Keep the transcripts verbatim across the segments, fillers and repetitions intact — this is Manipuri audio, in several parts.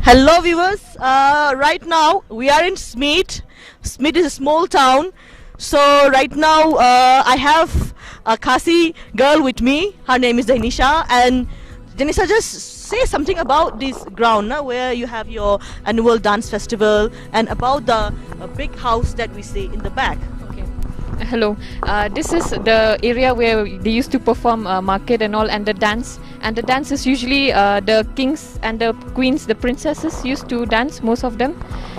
Hello, viewers. Uh, right now, we are in Smeed. Smeed is a small town. So, right now, uh, I have a Khasi girl with me. Her name is Danisha. And Danisha, just say something about this ground, na, where you have your annual dance festival, and about the uh, big house that we see in the back. Okay. Hello. Uh, this is the area where they used to perform uh, market and all, and the dance. And the dance is usually uh, the kings and the queens, the princesses used to dance, most of them.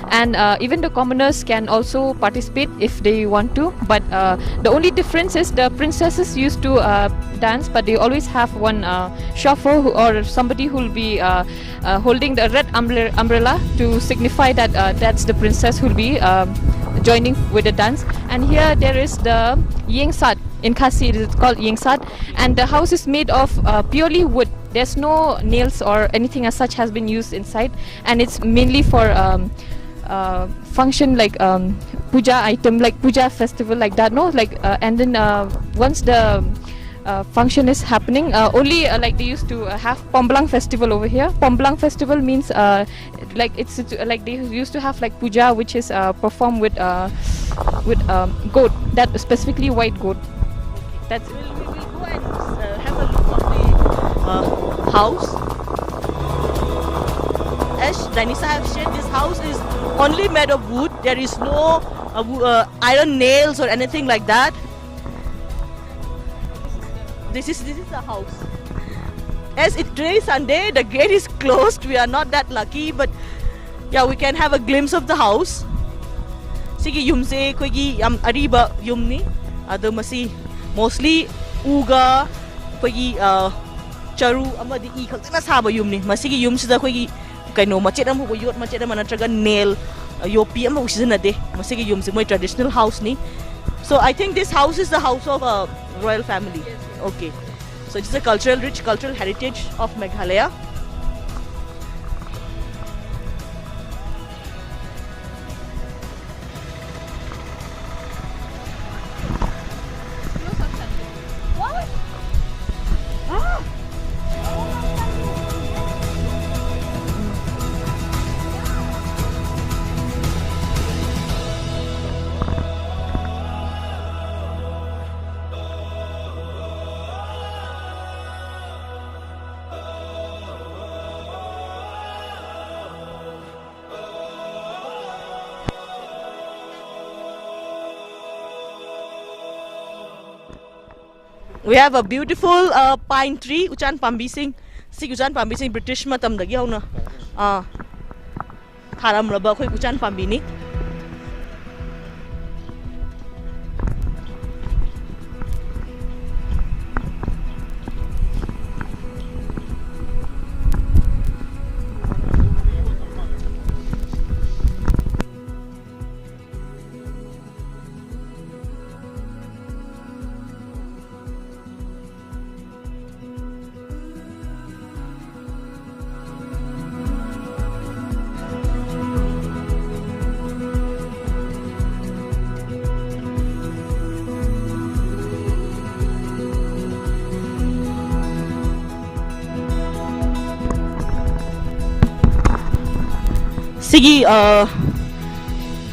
And uh, even the commoners can also participate if they want to. But uh, the only difference is the princesses used to uh, dance, but they always have one uh, chauffeur who, or somebody who will be uh, uh, holding the red umbre- umbrella to signify that uh, that's the princess who will be um, joining with the dance. And here there is the Yengsat. In Khasi, it is called Yengsat. And the house is made of uh, purely wood. There's no nails or anything as such has been used inside. And it's mainly for um, uh, function like um, puja item, like puja festival, like that, no? Like, uh, and then uh, once the uh, function is happening, uh, only uh, like they used to uh, have Pomblang festival over here. Pomblang festival means uh, like it's, it's uh, like they used to have like puja, which is uh, performed with uh, with um, goat, that specifically white goat. That's We'll, we will go and uh, have a look of the uh, house. As Danisha have shared, this house is only made of wood. There is no uh, wo- uh, iron nails or anything like that. This is this is the house. As it today is Sunday, the gate is closed. We are not that lucky, but yeah, we can have a glimpse of the house. ꯁꯤꯒꯤ ꯌꯨꯝꯁꯦ ꯑꯩꯈꯣꯏꯒꯤ ꯌꯥꯝ ꯑꯔꯤꯕ ꯌꯨꯝꯅꯤ꯫ ꯑꯗꯣ ꯃꯁꯤ mostly ꯎꯒ ꯑꯩꯈꯣꯏꯒꯤ ꯑ, ꯆꯔꯨ ꯑꯃꯗꯤ ꯏ ꯈꯛꯇꯅ ꯁꯥꯕ ꯌꯨꯝꯅꯤ꯫ ꯃꯁꯤꯒꯤ ꯌꯨꯝꯁꯤꯗ ꯑꯩꯈꯣꯏꯒꯤ ꯀꯩꯅꯣ ꯃꯆꯦꯠ ꯑꯃꯐꯥꯎꯕ, ꯌꯣꯠ ꯃꯆꯦꯠ ꯑꯃ ꯅꯠꯇ꯭ꯔꯒ nail, ꯌꯣꯠꯄꯤ ꯑꯃꯐꯥꯎ ꯁꯤꯖꯤꯟꯅꯗꯦ꯫ ꯃꯁꯤꯒꯤ ꯌꯨꯝꯁꯤ ꯃꯣꯏ traditional house ꯅꯤ꯫ So I think this house is the house of a royal family. Okay. So it's a cultural, rich cultural heritage of Meghalaya. We have a beautiful uh, pine tree, ꯎꯆꯥꯟ ꯄꯥꯝꯕꯤꯁꯤꯡ꯫ ꯁꯤꯒꯤ ꯎꯆꯥꯟ ꯄꯥꯝꯕꯤꯁꯤꯡ ꯕ꯭ꯔꯤꯇꯤꯁ ꯃꯇꯝꯗꯒꯤ ꯍꯧꯅ ꯑꯥ, ꯊꯥꯔꯝꯂꯕ ꯑꯩꯈꯣꯏ ꯎꯆꯥꯟ ꯄꯥꯝꯕꯤꯅꯤ꯫ ꯁꯤꯒꯤ ꯑ,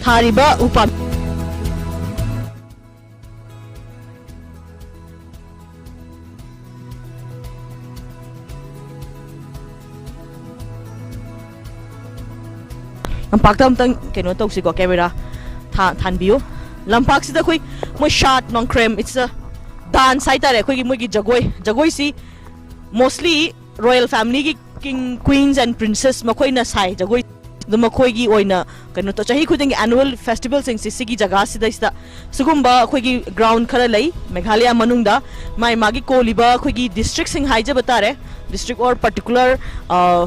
ꯊꯥꯔꯤꯕ ꯎꯄꯥꯝ ꯂꯝꯄꯥꯛꯇ ꯑꯝꯇꯪ ꯀꯩꯅꯣ ꯇꯧꯁꯤꯀꯣ, ꯀꯦꯃꯦꯔꯥ ꯊꯥ-, ꯊꯥꯟꯕꯤꯌꯨ꯫ ꯂꯝꯄꯥꯛꯁꯤꯗ ꯑꯩꯈꯣꯏ ꯃꯣꯏ ꯁꯥꯠ ꯅꯣꯡꯈ꯭ꯔꯦꯝ, it's a dance ꯍꯥꯏꯇꯥꯔꯦ, ꯑꯩꯈꯣꯏꯒꯤ ꯃꯣꯏꯒꯤ ꯖꯒꯣꯏ, ꯖꯒꯣꯏꯁꯤ mostly royal family ꯒꯤ king, queens and princess ꯃꯈꯣꯏꯅ ꯁꯥꯏ ꯖꯒꯣꯏ꯫ ꯑꯗꯨ ꯃꯈꯣꯏꯒꯤ ꯑꯣꯏꯅ ꯀꯩꯅꯣ ꯇꯧ-, ꯆꯍꯤ ꯈꯨꯗꯤꯡꯒꯤ annual festival ꯁꯤꯡꯁꯤ ꯁꯤꯒꯤ ꯖꯒꯥꯁꯤꯗꯩꯁꯤꯗ ꯁꯤꯒꯨꯝꯕ ꯑꯩꯈꯣꯏꯒꯤ ground ꯈꯔ ꯂꯩ ꯃꯦꯘꯥꯂꯌꯥ ꯃꯅꯨꯡꯗ꯫ ꯃꯥꯏ ꯃꯥꯒꯤ ꯀꯣꯜꯂꯤꯕ ꯑꯩꯈꯣꯏꯒꯤ district ꯁꯤꯡ ꯍꯥꯏꯖꯕ ꯇꯥꯔꯦ, district or particular, ꯑ,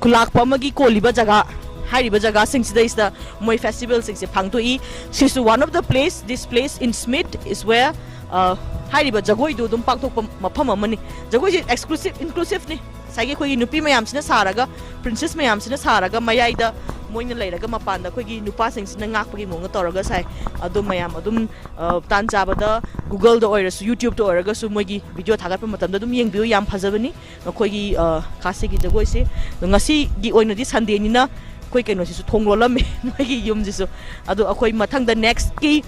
ꯈꯨꯂꯥꯛꯄ ꯑꯃꯒꯤ ꯀꯣꯜꯂꯤꯕ ꯖꯒꯥ, ꯍꯥꯏꯔꯤꯕ ꯖꯒꯥꯁꯤꯡꯁꯤꯗꯩꯁꯤꯗ ꯃꯣꯏ festival ꯁꯤꯡꯁꯦ ꯄꯥꯡꯊꯣꯛꯏ꯫ ꯁꯤꯁꯨ one of the place, this place in Smit is where, ꯑ, ꯍꯥꯏꯔꯤꯕ ꯖꯒꯣꯏꯗꯨ ꯑꯗꯨꯝ ꯄꯥꯡꯊꯣꯛꯄ ꯃꯐꯝ ꯑꯃꯅꯤ꯫ ꯖꯒꯣꯏꯁꯦ exclusive, inclusive ꯅꯤ꯫ ꯉꯁꯥꯏꯒꯤ ꯑꯩꯈꯣꯏꯒꯤ ꯅꯨꯄꯤ ꯃꯌꯥꯝꯁꯤꯅ ꯁꯥꯔꯒ, princess ꯃꯌꯥꯝꯁꯤꯅ ꯁꯥꯔꯒ, ꯃꯌꯥꯏꯗ ꯃꯣꯏꯅ ꯂꯩꯔꯒ ꯃꯄꯥꯟꯗ ꯑꯩꯈꯣꯏꯒꯤ ꯅꯨꯄꯥꯁꯤꯡꯁꯤꯅ ꯉꯥꯛꯄꯒꯤ ꯃꯑꯣꯡꯗ ꯇꯧꯔꯒ ꯁꯥꯏ꯫ ꯑꯗꯣ ꯃꯌꯥꯝ ꯑꯗꯨꯝ, ꯑ, ꯇꯥꯟ ꯆꯥꯕꯗ Google ꯗ ꯑꯣꯏꯔꯁꯨ, YouTube ꯇ ꯑꯣꯏꯔꯒꯁꯨ ꯃꯣꯏꯒꯤ video ꯊꯥꯒꯠꯄ ꯃꯇꯝꯗ ꯑꯗꯨꯝ ꯌꯦꯡꯕꯤꯌꯨ, ꯌꯥꯝ ꯐꯖꯕꯅꯤ ꯃꯈꯣꯏꯒꯤ, ꯑ, ꯈꯥꯁꯤꯒꯤ ꯖꯒꯣꯏꯁꯦ꯫ ꯑꯗꯣ ꯉꯁꯤꯒꯤ ꯑꯣꯏꯅꯗꯤ Sunday ꯅꯤꯅ ꯑꯩꯈꯣꯏ ꯀꯩꯅꯣꯁꯤꯁꯨ ꯊꯣꯡ ꯂꯣꯜꯂꯝꯃꯦ, ꯃꯣꯏꯒꯤ ꯌꯨꯝꯁꯤꯁꯨ꯫ ꯑꯗꯣ ꯑꯩꯈꯣꯏ ꯃꯊꯪꯗ next ꯀꯤ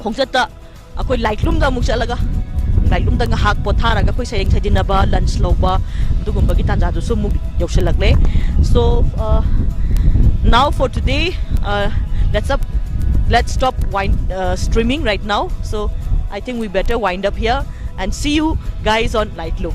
ꯈꯣꯡꯆꯠꯇ ꯑꯩꯈꯣꯏ ꯂꯥꯏꯠꯂꯨꯝꯗ ꯑꯃꯨꯛ ꯆꯠꯂꯒ, ꯂꯥꯏꯠꯂꯨꯝꯗ ꯉꯥꯏꯍꯥꯛ ꯄꯣꯊꯥꯔꯒ ꯑꯩꯈꯣꯏ ꯁꯩꯔꯦꯡ ꯁꯩꯗꯤꯟꯅꯕ, lunch ꯂꯧꯕ, ꯑꯗꯨꯒꯨꯝꯕꯒꯤ ꯇꯥꯟꯖꯥꯗꯨꯁꯨ ꯑꯃꯨꯛ ꯌꯧꯁꯤꯜꯂꯛꯂꯦ꯫ So, uh, now for today, uh, let's up, let's stop wine, uh, streaming right now. So, I think we better wind up here and see you guys on Light Loom.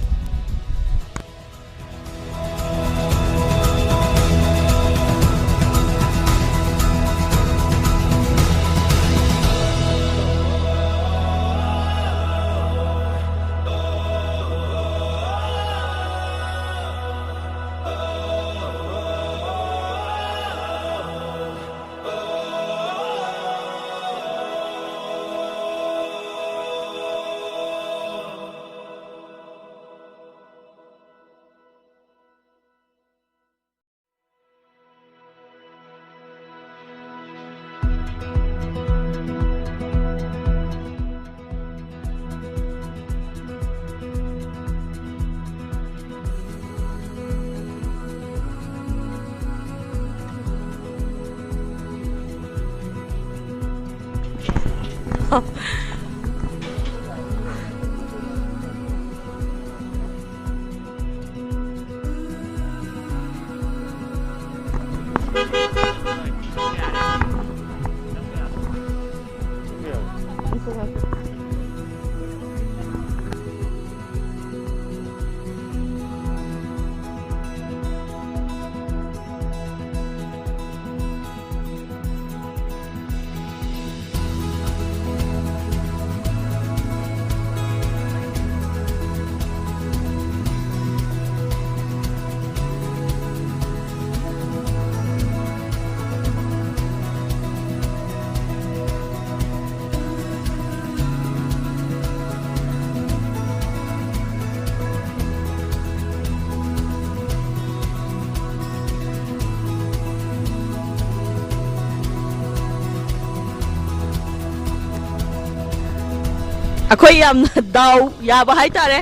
ꯑꯩꯈꯣꯏ ꯌꯥꯝꯅ ꯗꯥꯎ ꯌꯥꯕ ꯍꯥꯏꯇꯥꯔꯦ꯫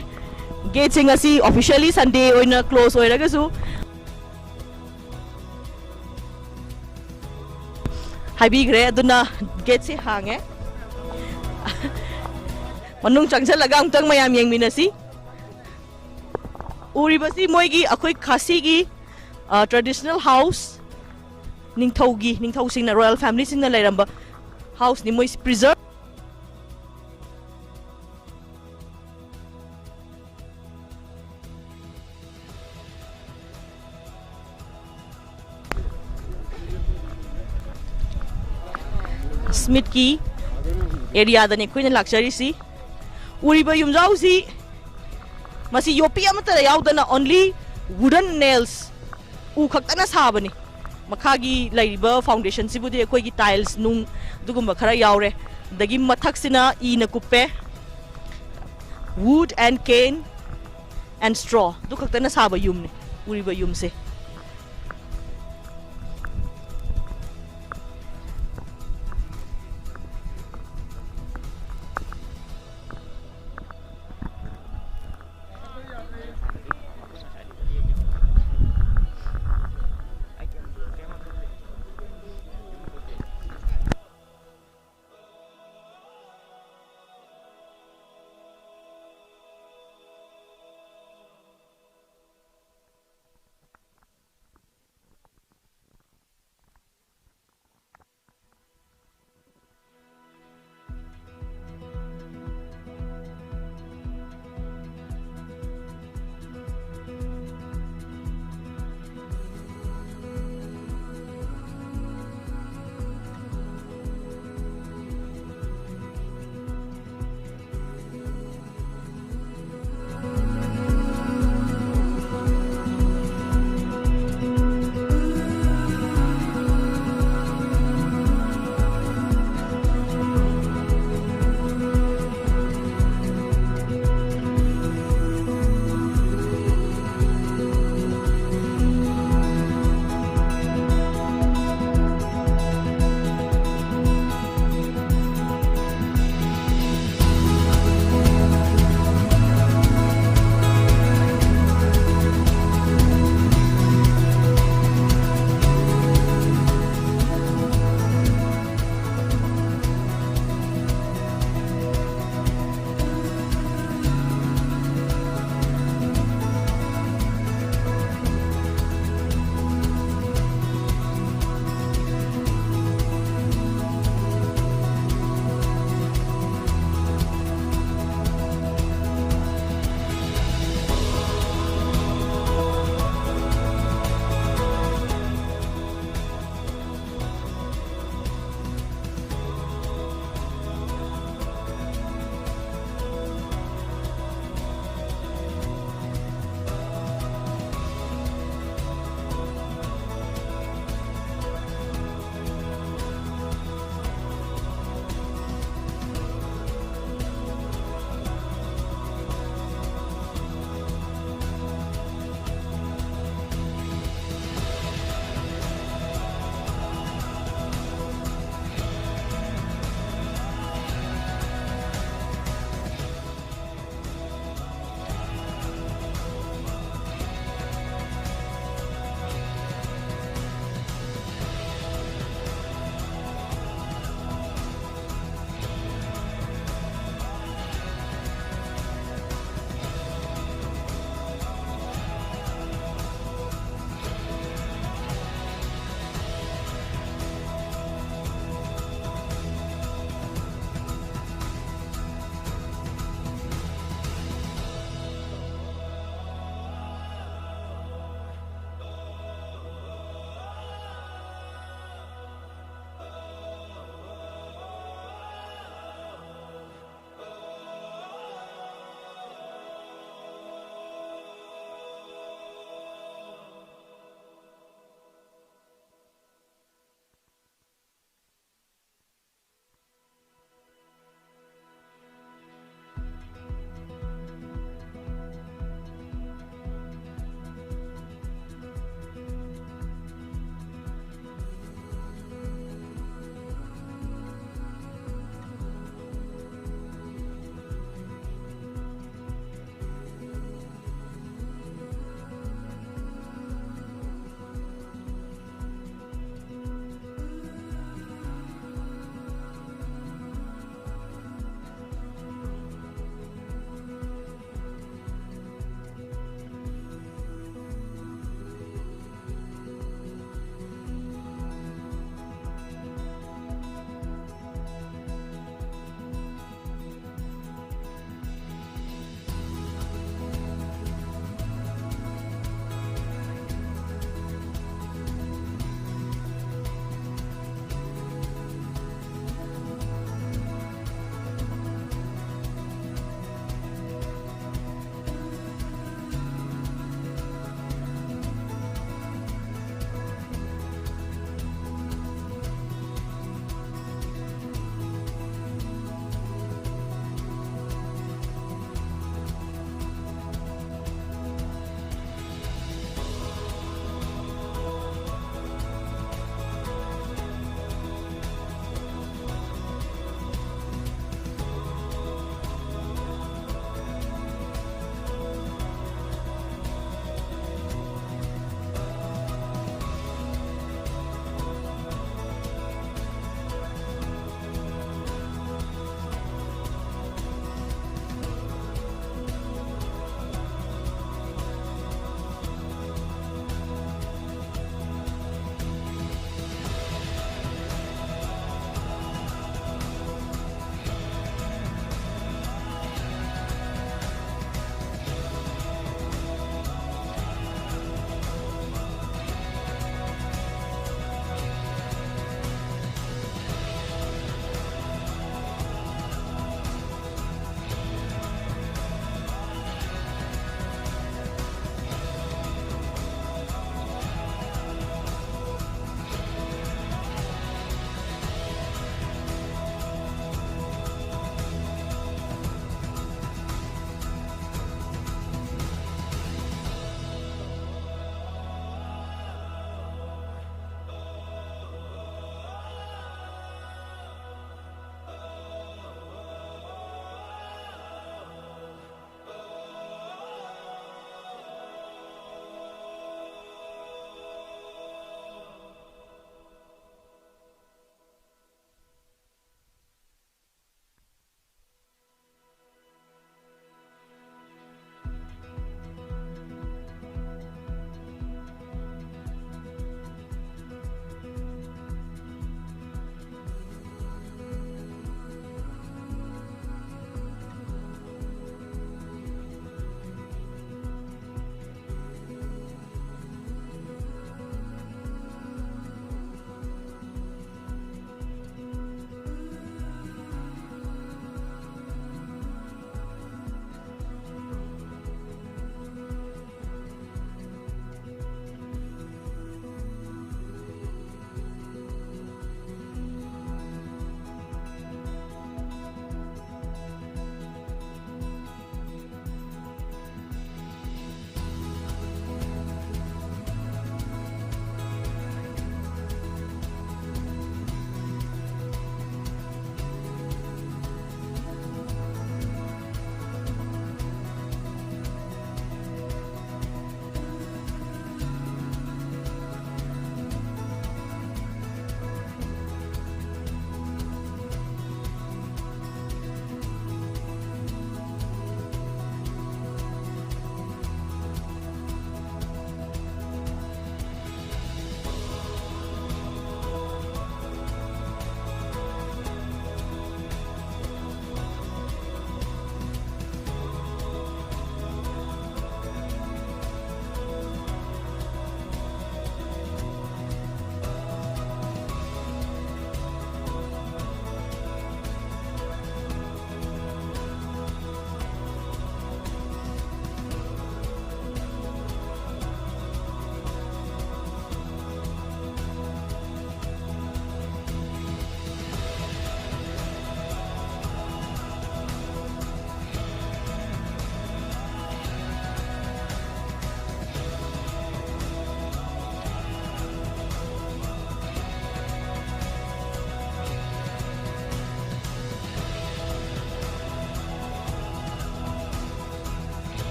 ꯒꯦꯠꯁꯦ ꯉꯁꯤ officially Sunday ꯑꯣꯏꯅ close ꯑꯣꯏꯔꯒꯁꯨ ꯍꯥꯏꯕꯤꯈ꯭ꯔꯦ, ꯑꯗꯨꯅ ꯒꯦꯠꯁꯦ ꯍꯥꯡꯉꯦ꯫ ꯃꯅꯨꯡ ꯆꯪꯁꯤꯜꯂꯒ ꯑꯃꯨꯛꯇꯪ ꯃꯌꯥꯝ ꯌꯦꯡꯃꯤꯟꯅꯁꯤ꯫ ꯎꯔꯤꯕꯁꯤ ꯃꯣꯏꯒꯤ, ꯑꯩꯈꯣꯏ ꯈꯥꯁꯤꯒꯤ, ꯑ, traditional house, ꯅꯤꯡꯊꯧꯒꯤ, ꯅꯤꯡꯊꯧꯁꯤꯡꯅ, royal familyꯁꯤꯡꯅ ꯂꯩꯔꯝꯕ houseꯅꯤ꯫ ꯃꯣꯏꯁꯤ preserve ꯁ꯭ꯃꯤꯠꯀꯤ ꯑꯦꯔꯤꯌꯥꯗꯅꯤ ꯑꯩꯈꯣꯏꯅ ꯂꯥꯛꯆꯔꯤꯁꯤ꯫ ꯎꯔꯤꯕ ꯌꯨꯝꯖꯥꯎꯁꯤ ꯃꯁꯤ ꯌꯣꯠꯄꯤ ꯑꯃꯠꯇ ꯌꯥꯎꯗꯅ only wooden nails, ꯎ ꯈꯛꯇꯅ ꯁꯥꯕꯅꯤ꯫ ꯃꯈꯥꯒꯤ ꯂꯩꯔꯤꯕ ꯐꯥꯎꯟꯗꯦꯁꯟꯁꯤꯕꯨꯗꯤ ꯑꯩꯈꯣꯏꯒꯤ ꯇꯥꯏꯜꯁ ꯅꯨꯡ ꯑꯗꯨꯒꯨꯝꯕ ꯈꯔ ꯌꯥꯎꯔꯦ꯫ ꯑꯗꯒꯤ ꯃꯊꯛꯁꯤꯅ ꯏꯅ ꯀꯨꯞꯄꯦ꯫ Wood and cane and straw ꯑꯗꯨ ꯈꯛꯇꯅ ꯁꯥꯕ ꯌꯨꯝꯅꯤ ꯎꯔꯤꯕ ꯌꯨꯝꯁꯦ꯫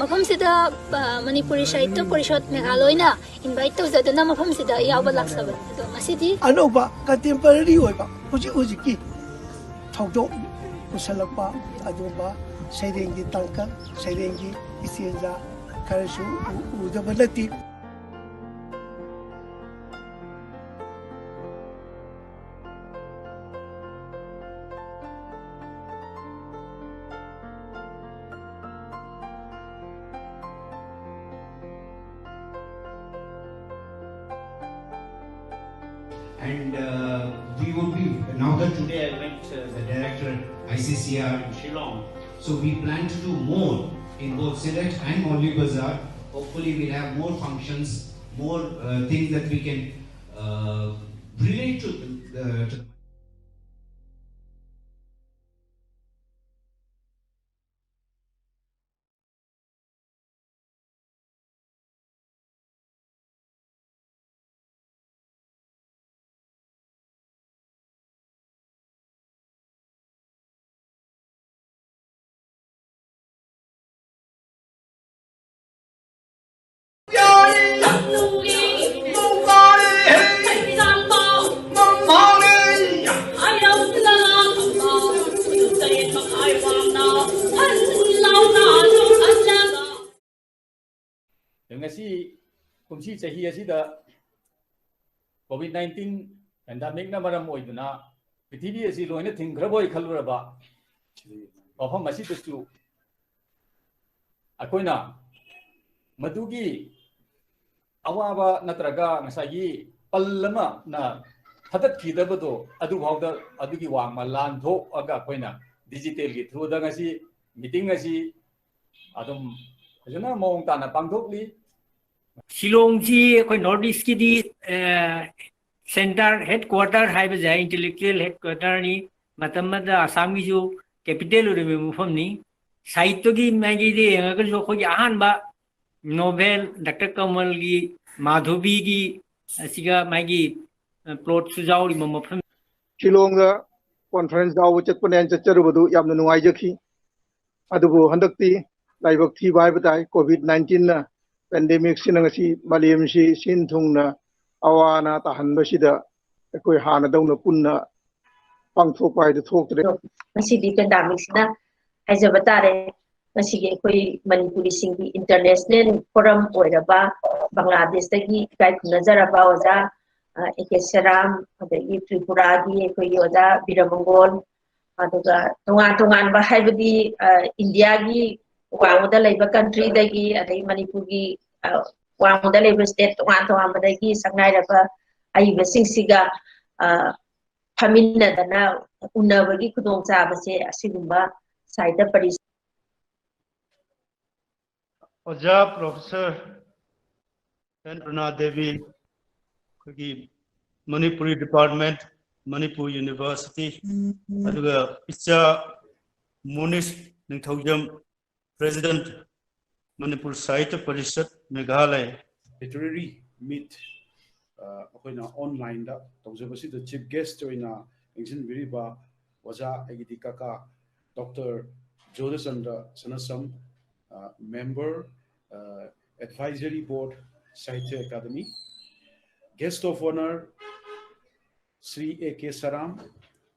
ꯃꯐꯝꯁꯤꯗ, ꯑ, ꯃꯅꯤꯄꯨꯔꯤ ꯁꯥꯍꯤꯇ꯭ꯌ ꯄꯔꯤꯁꯠ ꯃꯦꯘꯥꯂꯣꯏꯅ invite ꯇꯧꯖꯗꯨꯅ ꯃꯐꯝꯁꯤꯗ ꯌꯥꯎꯕ ꯂꯥꯛꯆꯕꯅꯤ꯫ ꯑꯗꯣ ꯉꯁꯤꯗꯤ ꯑꯅꯧꯕ contemporary ꯑꯣꯏꯕ ꯍꯧꯖꯤꯛ ꯍꯧꯖꯤꯛꯀꯤ ꯊꯧꯗꯣꯛ ꯄꯨꯁꯜꯂꯛꯄ ꯑꯗꯨꯒꯨꯝꯕ ꯁꯩꯔꯦꯡꯒꯤ ꯇꯥꯡꯀꯛ, ꯁꯩꯔꯦꯡꯒꯤ ꯏꯆꯦꯟꯖꯥ ꯈꯔꯁꯨ ꯎ-, ꯎꯗꯕ ꯅꯠꯇꯦ꯫ And uh, we would be, now that today I met uh, the director I C C R in Shillong, so we plan to do more in both Sylhet and Moulibazar. Hopefully, we'll have more functions, more uh, things that we can uh, relate to the, to the ꯉꯁꯤ ꯀꯨꯝꯁꯤ ꯆꯍꯤ ꯑꯁꯤꯗ COVID nineteen pandemic ꯅ ꯃꯔꯝ ꯑꯣꯏꯗꯨꯅ ꯄ꯭ꯔꯤꯊꯤꯕꯤ ꯑꯁꯤ ꯂꯣꯏꯅ ꯊꯤꯡꯈ꯭ꯔꯕꯣꯏ ꯈꯜꯂꯨꯔꯕ ꯃꯐꯝ ꯑꯁꯤꯗꯁꯨ ꯑꯩꯈꯣꯏꯅ ꯃꯗꯨꯒꯤ ꯑꯋꯥꯕ ꯅꯠꯇ꯭ꯔꯒ ꯉꯁꯥꯏꯒꯤ ꯄꯜ ꯑꯃꯅ ꯊꯗꯠꯈꯤꯗꯕꯗꯣ ꯑꯗꯨꯐꯥꯎꯗ ꯑꯗꯨꯒꯤ ꯋꯥꯡꯃ ꯂꯥꯟꯊꯣꯛꯑꯒ ꯑꯩꯈꯣꯏꯅ digital ꯒꯤ through ꯗ ꯉꯁꯤ meeting ꯑꯁꯤ ꯑꯗꯨꯝ ꯐꯖꯅ ꯃꯑꯣꯡ ꯇꯥꯅ ꯄꯥꯡꯊꯣꯛꯂꯤ꯫ ꯁꯤꯂꯣꯡꯁꯤ ꯑꯩꯈꯣꯏ North East ꯀꯤꯗꯤ, ꯑ, centre headquarter ꯍꯥꯏꯕꯁꯦ intellectual headquarter ꯅꯤ꯫ ꯃꯇꯝ ꯑꯃꯗ ꯑꯁꯥꯝꯒꯤꯁꯨ capital ꯑꯣꯏꯔꯤꯕ ꯃꯐꯝꯅꯤ꯫ ꯁꯥꯍꯤꯇ꯭ꯌꯒꯤ ꯃꯥꯏꯀꯩꯗ ꯌꯦꯡꯉꯒꯁꯨ ꯑꯩꯈꯣꯏꯒꯤ ꯑꯍꯥꯟꯕ novel ꯗꯥꯛꯇꯔ ꯀꯃꯜꯒꯤ ꯃꯥꯙꯕꯤꯒꯤ ꯑꯁꯤꯒ ꯃꯥꯒꯤ, ꯑ, plot ꯁꯨ ꯌꯥꯎꯔꯤꯕ ꯃꯐꯝ꯫ ꯁꯤꯂꯣꯡꯗ conference ꯌꯥꯎꯕ ꯆꯠꯄꯅꯦꯅ ꯆꯠꯆꯔꯨꯕꯗꯨ ꯌꯥꯝꯅ ꯅꯨꯡꯉꯥꯏꯖꯈꯤ꯫ ꯑꯗꯨꯕꯨ ꯍꯟꯗꯛꯇꯤ ꯂꯥꯏꯕꯛ ꯊꯤꯕ ꯍꯥꯏꯕ ꯇꯥꯏ꯫ ꯀꯣꯚꯤꯗ ꯅꯥꯏꯟꯇꯤꯟꯅ, ꯄꯦꯟꯗꯦꯃꯤꯛꯁꯤꯅ ꯉꯁꯤ ꯃꯥꯂꯦꯝꯁꯤ ꯁꯤꯟ ꯊꯨꯡꯅ ꯑꯋꯥ ꯑꯅꯥ ꯇꯥꯍꯟꯕꯁꯤꯗ ꯑꯩꯈꯣꯏ ꯍꯥꯟꯅꯗꯧꯅ ꯄꯨꯟꯅ ꯄꯥꯡꯊꯣꯛꯄ ꯍꯥꯏꯗꯨ ꯊꯣꯛꯇ꯭ꯔꯦ꯫ ꯉꯁꯤꯗꯤ ꯄꯦꯟꯗꯦꯃꯤꯛꯁꯤꯅ ꯍꯥꯏꯖꯕ ꯇꯥꯔꯦ꯫ ꯉꯁꯤꯒꯤ ꯑꯩꯈꯣꯏ ꯃꯅꯤꯄꯨꯔꯤꯁꯤꯡꯒꯤ ꯏꯟꯇꯔꯅꯦꯁꯅꯦꯜ ꯐꯣꯔꯝ ꯑꯣꯏꯔꯕ ꯕꯪꯒ꯭ꯂꯥꯗꯦꯁꯇꯒꯤ ꯏꯀꯥꯏ ꯈꯨꯝꯅꯖꯔꯕ ꯑꯣꯖꯥ, ꯑ, ꯑꯦ ꯀꯦ ꯁꯦꯔꯥꯝ, ꯑꯗꯒꯤ ꯇ꯭ꯔꯤꯄꯨꯔꯥꯒꯤ ꯑꯩꯈꯣꯏꯒꯤ ꯑꯣꯖꯥ ꯕꯤꯔꯃꯪꯒꯣꯜ, ꯑꯗꯨꯒ ꯇꯣꯉꯥꯟ ꯇꯣꯉꯥꯟꯕ, ꯍꯥꯏꯕꯗꯤ, ꯑ, ꯏꯟꯗꯤꯌꯥꯒꯤ ꯋꯥꯡꯃꯗ ꯂꯩꯕ ꯀꯟꯇ꯭ꯔꯤꯗꯒꯤ, ꯑꯗꯩ ꯃꯅꯤꯄꯨꯔꯒꯤ, ꯑ, ꯋꯥꯡꯃꯗ ꯂꯩꯕ ꯁ꯭ꯇꯦꯠ ꯇꯣꯉꯥꯟ ꯇꯣꯉꯥꯟꯕꯗꯒꯤ ꯁꯛꯅꯥꯏꯔꯕ ꯑꯏꯕꯁꯤꯡꯁꯤꯒ, ꯑ, ꯐꯝꯃꯤꯟꯅꯗꯅ ꯎꯅꯕꯒꯤ ꯈꯨꯗꯣꯡꯆꯥꯕꯁꯦ ꯑꯁꯤꯒꯨꯝꯕ ꯁꯥꯍꯤꯇ꯭ꯌ ꯄꯔꯤꯁꯠ ꯑꯣꯖꯥ ꯄ꯭ꯔꯣꯐꯦꯁꯔ ꯑꯦꯟ ꯔꯨꯅꯥ ꯗꯦꯕꯤ, ꯑꯩꯈꯣꯏꯒꯤ ꯃꯅꯤꯄꯨꯔꯤ ꯗꯤꯄꯥꯔꯠꯃꯦꯟ, ꯃꯅꯤꯄꯨꯔ ꯌꯨꯅꯤꯚꯔꯁꯤꯇꯤ, ꯑꯗꯨꯒ ꯏꯆꯥ Monis Ningthoujam, president, Manipur Sahitya Parishad, Meghalaya. Literary meet, ꯑ, ꯑꯩꯈꯣꯏꯅ ꯑꯣꯟꯂꯥꯏꯟꯗ ꯇꯧꯖꯕꯁꯤꯗ ꯆꯤꯐ ꯒꯦꯁ꯭ꯠ ꯑꯣꯏꯅ ꯂꯦꯡꯁꯤꯟꯕꯤꯔꯤꯕ ꯑꯣꯖꯥ, ꯑꯩꯒꯤꯗꯤ ꯀꯀꯥ, ꯗꯣꯛꯇꯔ ꯖꯣꯙꯆꯟꯗ꯭ꯔ ꯁꯅꯥꯁꯝ, ꯑ, ꯃꯦꯝꯕꯔ, ꯑ, advisory board, Sahitya academy. Guest of honour, Shri A K Saram,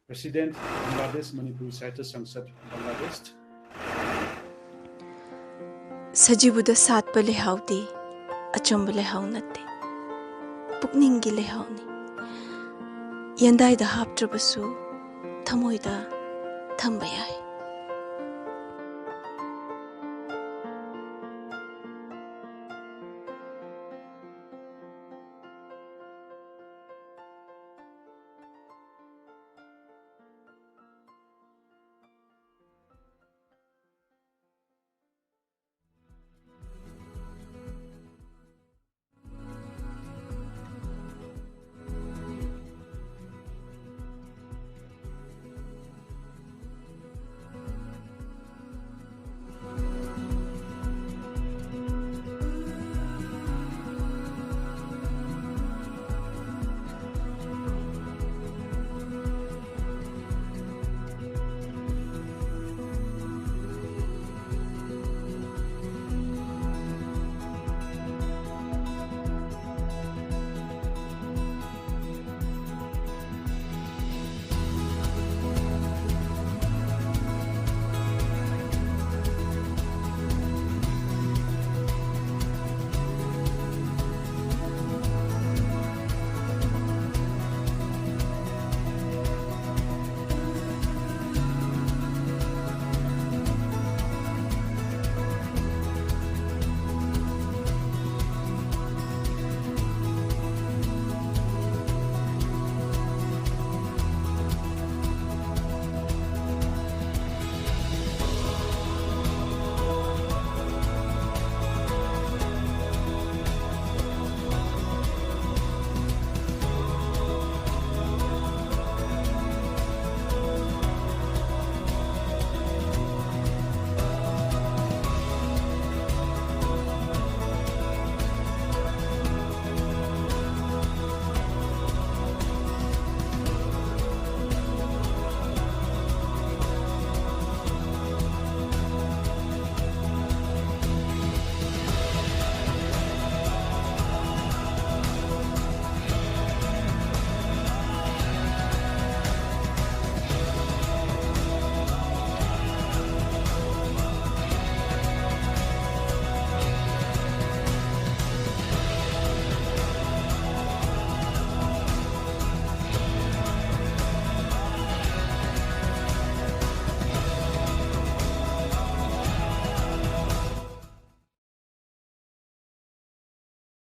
president, Bangladesh Manipuri Sahitya ꯁꯪꯁꯠ, ꯕꯪꯒ꯭ꯂꯥꯗꯦꯁ꯫ ꯁꯖꯤꯕꯨꯗ ꯁꯥꯠꯄ ꯂꯩꯍꯥꯎꯗꯤ ꯑꯆꯝꯕ ꯂꯩꯍꯥꯎ ꯅꯠꯇꯦ, ꯄꯨꯛꯅꯤꯡꯒꯤ ꯂꯩꯍꯥꯎꯅꯤ꯫ ꯌꯦꯟꯗꯥꯏꯗ ꯍꯥꯞꯇ꯭ꯔꯕꯁꯨ ꯊꯃꯣꯏꯗ ꯊꯝꯕ ꯌꯥꯏ꯫